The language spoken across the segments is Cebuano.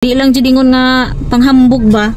Di lang jud ingon nga panghambog ba.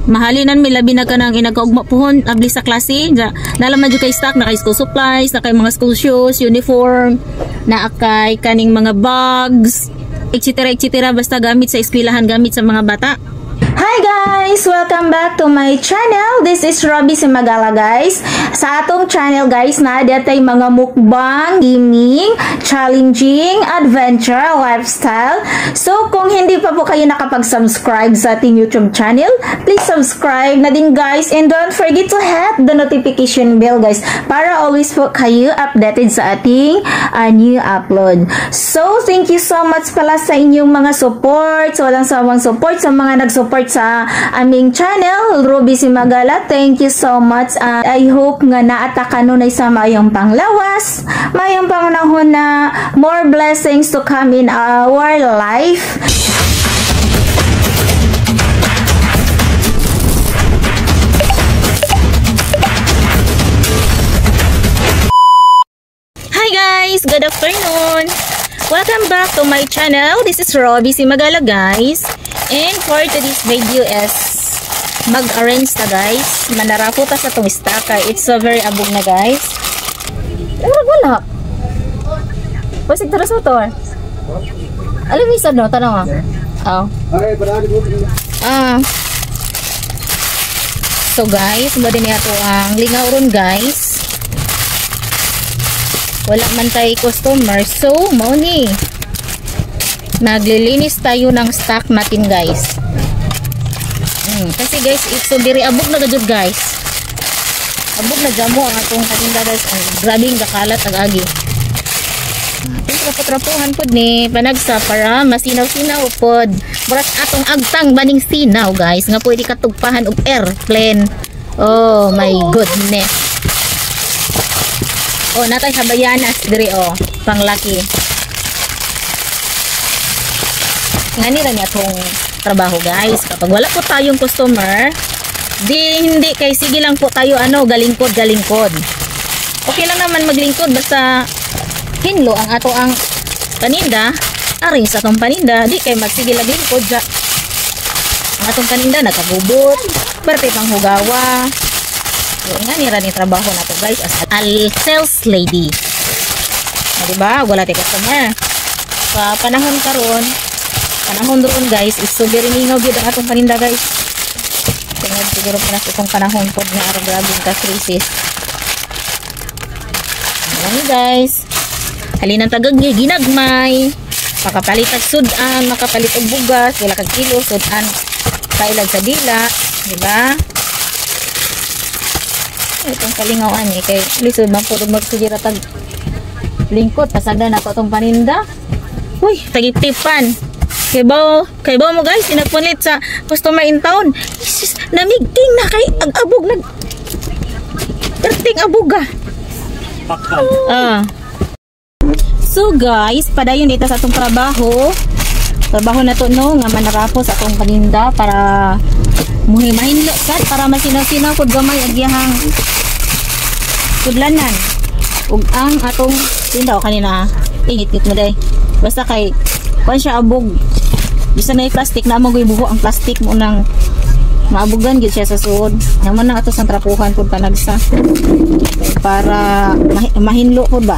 Mahalinan mi labi na ka nang inagkaugma puhon abli sa klase. Nalaman jud kay stock na kay school supplies, na kay mga school shoes, uniform, na kay kaning mga bags, etc. etc. Basta gamit sa eskwelahan, gamit sa mga bata. Hi guys! Welcome back to my channel. This is Robbie Cimagala, guys. Sa atong channel, guys, na tay mga mukbang, gaming, challenging, adventure, lifestyle. So kung hindi pa po kayo nakapag-subscribe sa ating YouTube channel, please subscribe na din, guys, and don't forget to hit the notification bell, guys, para always po kayo updated sa ating new upload. So thank you so much pala sa inyong mga support, sa walang sawang support, sa mga nag-support sa aming channel, Ruby Cimagala. Thank you so much. I hope nga naata kanunay sa mayong panglawas, mayong pangunahon na more blessings to come in our life. Hi guys! Good afternoon! Welcome back to my channel. This is Robbie Cimagala, guys. And for today's video is mag-arrange ta, guys. Manarapo ta sa itong stock. It's so very abog na, guys. Pero wala. Pasig tara sa motor. Alam mo isa no? Tanong ah. Oh. Ah. So guys, ba din ito ang lingaw ron, guys. Wala man tayo customer. So, mao ni. Naglilinis tayo ng stock natin, guys. Kasi guys, it's so very abog na gajud, guys. Abog na jamo ang atong paninda, guys. Ang grabing gakalat ag agi. Trapo-trapuhan pod ni panagsa para masinaw-sinaw pod. Murag atong agtang baning sinaw, guys, nga pwede katugpahan og airplane. Oh my goodness. Oh, natay habayanas diri oh, panglaki. Ngani ra ni atong trabaho, guys. Kapag wala po tayong customer, di hindi kay sige lang po tayo ano, galingkod galingkod. Okay lang naman maglingkod basta hinlo ang ato ang paninda, aring sa atong paninda, di kay magsige lang lingkod ja. Ang atong paninda nagkagubot, parte panghugawa. So, ngani ra ni trabaho nato, guys, as a sales lady. O, diba? Wala tay customer. Sa panahon karon, panahon doon, guys, is so very mingaw gyud ang atong paninda, guys. Tungod siguro pa na itong panahon pod nga araw grabe ka crisis. Ano, guys? Halinan tagag niya ginagmay. Makapalit og sudan, makapalit og bugas, wala kag kilo sudan kailag sa dila, di ba? Itong kalingaw ani kay lisod man pud magsugira tag lingkod pasagdan nato atong paninda. Uy, tagiptipan. Kay baw mo, guys, inagpulit sa customer in town. Jesus, namigting na kay ag abog nag perting abog ah. Ah. So guys, padayon dito sa atong trabaho. Trabaho na to no, nga manarapo sa atong paninda para muhi mahinlo sad para masinaw-sinaw pud gamay agyahang sudlanan. Ug ang atong tinda o kanina ingit-ngit mo day. Basta kay kuan siya abog. Bisan na plastic na mo buho ang plastic mo nang maabugan gyud siya sa suod. Naman na ato sa trapuhan pud panagsa. Para mahinlo pud ba.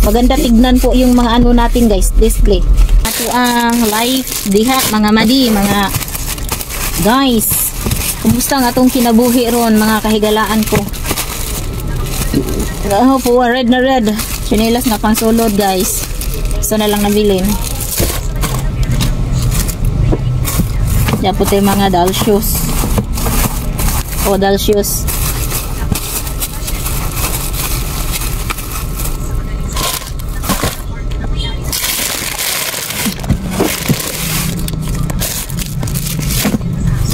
Maganda tignan po yung mga ano natin, guys, display. Ato ang life diha mga madi, mga guys. Kumusta ang atong kinabuhi ron mga kahigalaan ko? Oh, po red na red. Tsinelas na pangsulod, guys. So na lang nabilin. Yan po tayo mga doll shoes. O doll shoes.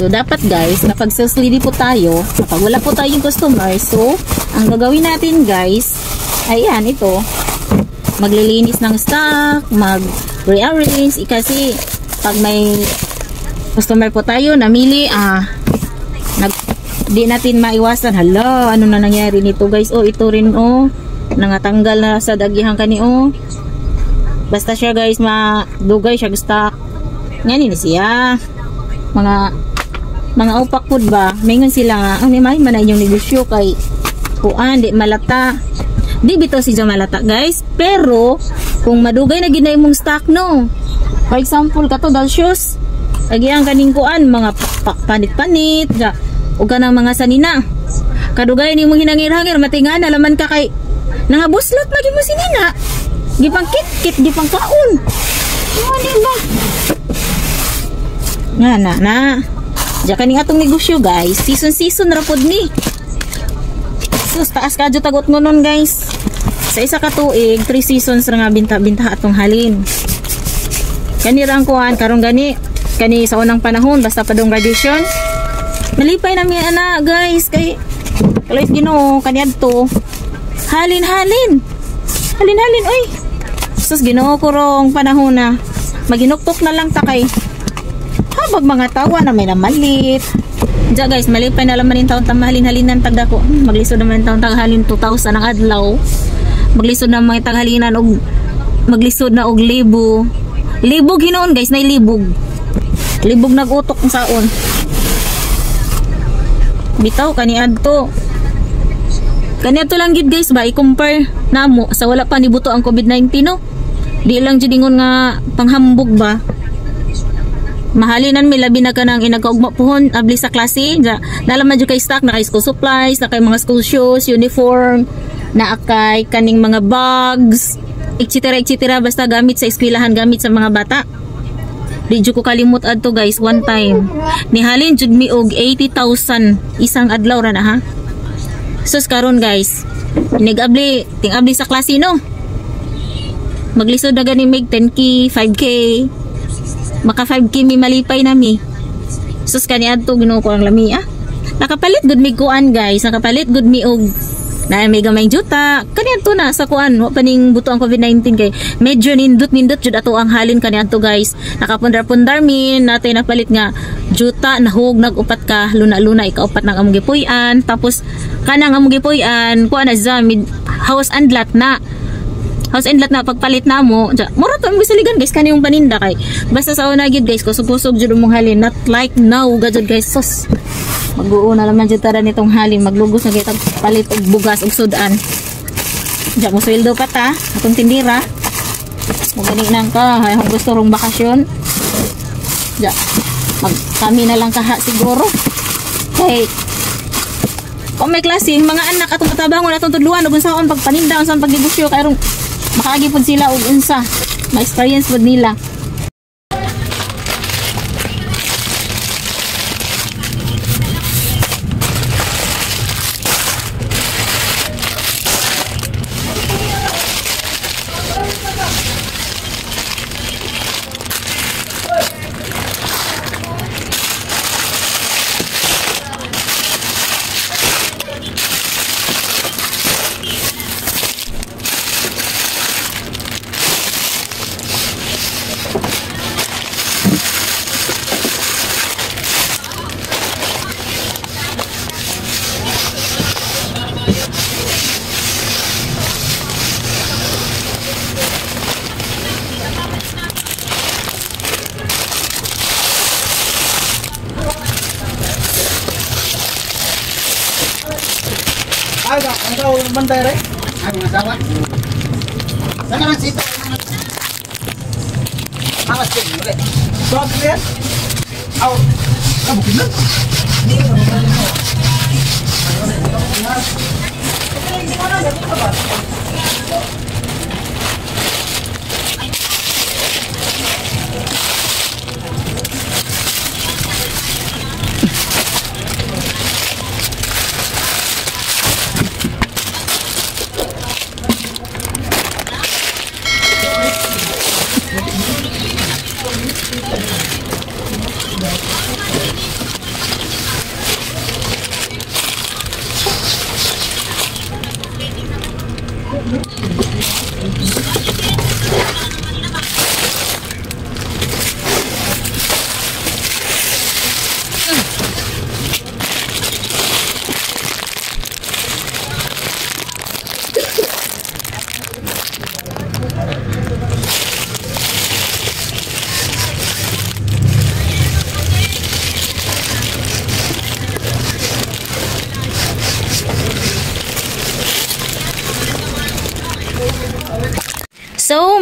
So dapat, guys, kapag sales lady po tayo, kapag wala po tayong customer, so ang gagawin natin, guys, ayan ito, maglilinis ng stock, mag-rearrange, kasi pag may customer po tayo, namili, di natin maiwasan. Hala, ano na nangyari nito, guys? Oh, ito rin, oh, nangatanggal na sa dagihan kani, oh. Basta siya, guys, madugay siya stock. Ngani ni siya. Mga upak pud ba, maingon sila nga, ang may man na inyong negosyo kay kuan di malata. Di bitaw si malata guys, pero kung madugay na gid na imong stock no. For example, kato Dalcios, agiang kaning kuan mga panit-panit ja ug kanang mga sanina. Kadugay nimo hinangir-hangir matingana laman ka kay nangabuslot lagi mo sinina. Gipang kit-kit, gipang kaon. Ano ba? Nga na na. Diya kaning atong negosyo guys, season-season ra pod ni. Sus, taas ka jud tagot ngonon guys. Sa isa ka tuig, 3 seasons ra nga binta-binta atong halin. Kani ra ang kuan karon gani, kani sa unang panahon basta padung graduation. Malipay na mi ana guys kay kaloy Ginoo kaniadto. Halin-halin. Halin-halin oy. Sus, Ginoo ko rong panahon na. Maginuktok na lang ta kay habag mga tawa na may namalit. Diya guys, malipay na laman yung taon tamahalin-halinan tagda ko. Maglisod naman taon taghalin 2,000 ang adlaw. Maglisod na mga taghalinan og maglisod na og libo. Libog hinoon guys, nay libog. Libog nagutok ang saon. Bitaw kaniadto. Kaniadto lang gid guys ba i-compare namo sa wala pa nibuto ang COVID-19 no. Di lang jud ingon nga panghambog ba. Mahalinan mi labi na ka nang inagkaugma puhon abli sa klase ja nalaman jud kay stock na kay school supplies na kay mga school shoes, uniform, na kay kaning mga bags, etc etc, basta gamit sa eskwelahan, gamit sa mga bata. Di jud ko kalimot adto guys, one time nihalin jud mi og 80,000 isang adlaw ra na ha. Sus karon guys, inigabli ting-abli sa klase no. Maglisod na gani mig 10K, 5K. Maka 5K mi malipay na mi. Sus kaniadto Ginoo ko ang lami ah. Nakapalit gud mi kuan guys, nakapalit gud mi og na may gamay juta. Kaniadto na sa kuan, wa pa ning buto ang COVID-19 kay medyo nindot jud ato ang halin kaniadto guys. Nakapundar-pundar mi natay napalit nga juta nahug nag-upat ka luna-luna ikaupat nang among gipuy-an. Tapos kanang among gipuy-an kuan na za mid house and lot na. House and lot na pagpalit na mo. Mura to ang bisaligan guys kani yung paninda kay basta sa una gid guys kusog-kusog jud mong halin, not like now gajud guys. Sus, mag-uuna naman jud tara nitong halin, maglugos na kita palit og bugas og sudan. Diya mo sweldo pa ta atong tindira. Mo gani nang ka hay gusto rong bakasyon. Diya mag kami na lang kaha siguro. Kay kung may klase mga anak atong katabangon atong tudluan ug unsaon pagpaninda, unsaon pagnegosyo kay rong makaagi pud sila og unsa ma-experience pud nila. Ang tao ng bantay rin? Ang asawa? Saan naman sito? Mga sito, ulit. Saan ka yan? Aw, kabukin na? Hindi ko na.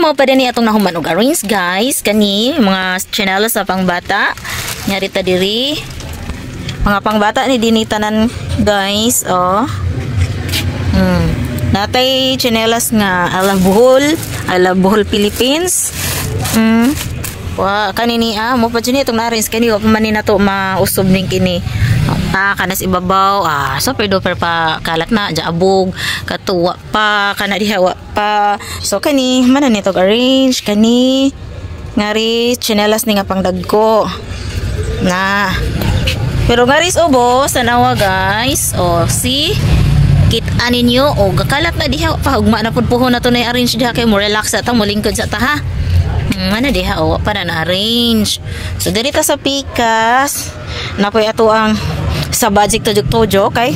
mao pa din atong nahuman og arrange, guys. Kani mga tsinelas sa pangbata. Ngari ta diri. Mga pangbata ni dinhi tanan, guys, oh. Natay tsinelas nga ala Bohol, ala Bohol, Philippines. Wa kani ni ah mo pa jud itong na-arrange kani, wa pa man ni nato mausob ning kini. Ah, kanas ibabaw, ah, super duper pa kalat na dya abog katuwa pa kana diha, wa pa. So kani man na nito arrange kani ngari tsinelas ni nga pangdagko na. Pero ngari sa ubos, tanawa, guys. Oh, see? Kita ninyo o gakalat na diha pa, ugma na pud puhon na to na arrange diha kay mo relax sa ta, mo lingkod sa ta ha. Ano diha o pa na na-arrange. So diri ta sa pikas. Napoy ato ang sa budget tojok-tojok kay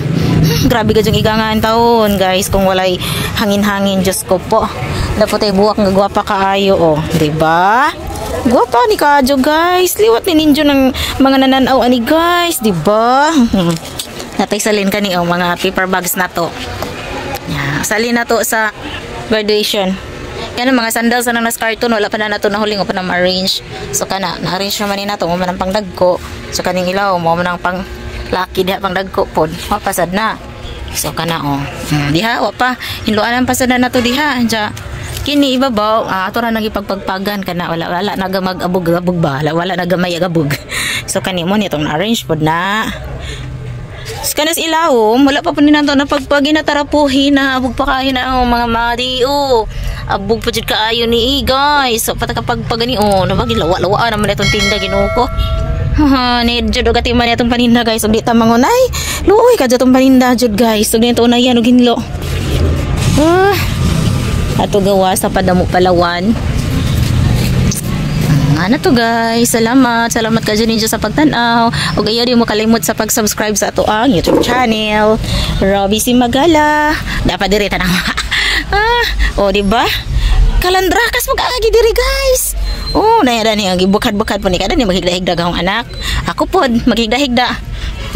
grabe ka yung igangan taon, guys, kung walay hangin-hangin, Diyos ko po. Dapat ay buwak nga gwapa kaayo, oh, di ba? Gwapa ni kadyo, guys. Liwat ni ninyo ng mga nananaw ani, guys, di ba? Natay salin kani oh, mga paper bags na to. Yeah, salin na to sa graduation. Yan ang mga sandals na nas carton, wala pa na nato nahuling o pa na ma-arrange. So kana, na-arrange naman ni nato mo man ang pangdagko. So kaning ilaw mo man ang pang laki diha, pangdagko pod. Wa pasad na. So kana oh. Diha wa pa. Hinloan ang pasad na nato diha. Diya kini ibabaw, ah, ato ra nang ipagpagpagan kana, wala wala naga mag-abog-abog ba, wala, wala nagamay agabog. So kani mo nitong na-arrange pod na. Kanas ilawom, wala pa po ni nato na pagpagi na tarapuhin na abog pa kayo na oh, mga mari oh. Abog pa jud kaayo ni eh, guys. So pata kapag pagani oh, nabagi lawa-lawa naman itong tinda, Ginoo ko. Ha, ni jud og atiman itong paninda, guys. Ug di ta mangunay. Luoy ka jud itong paninda jud, guys. Ug nito unayan og hinlo. Ah. Ato gawa sa padamo Palawan. Ano to, guys? Salamat. Salamat ka dyan ninyo sa pagtanaw. Ug ayaw din mo kalimot sa pag-subscribe sa ato ang YouTube channel. Robbie Simagala. Dapat diri tanang. Ah, oh, di ba? Kalandrakas mag-aagi diri, guys. Oh, naya dani ang gibukad-bukad po ni kada ni maghigda-higda gahong anak. Ako pod maghigda-higda.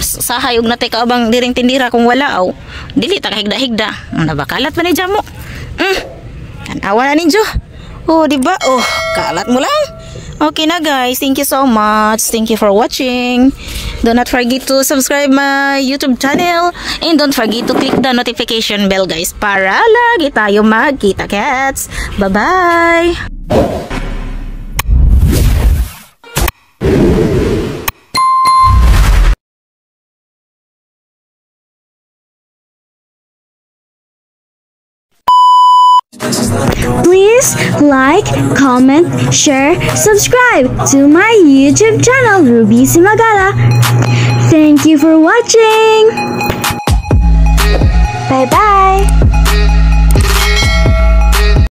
Sahay og natay kaabang diring tindira kung wala aw. Dili ta kahigda-higda. Nabakalat pa ni jamo. Tanawa na ninyo. Oh, di ba? Oh, kalat mo lang. Okay na, guys. Thank you so much. Thank you for watching. Do not forget to subscribe my YouTube channel. And don't forget to click the notification bell, guys, para lagi tayo magkita cats. Bye-bye! Please like, comment, share, subscribe to my YouTube channel, Ruby Cimagala. Thank you for watching. Bye bye.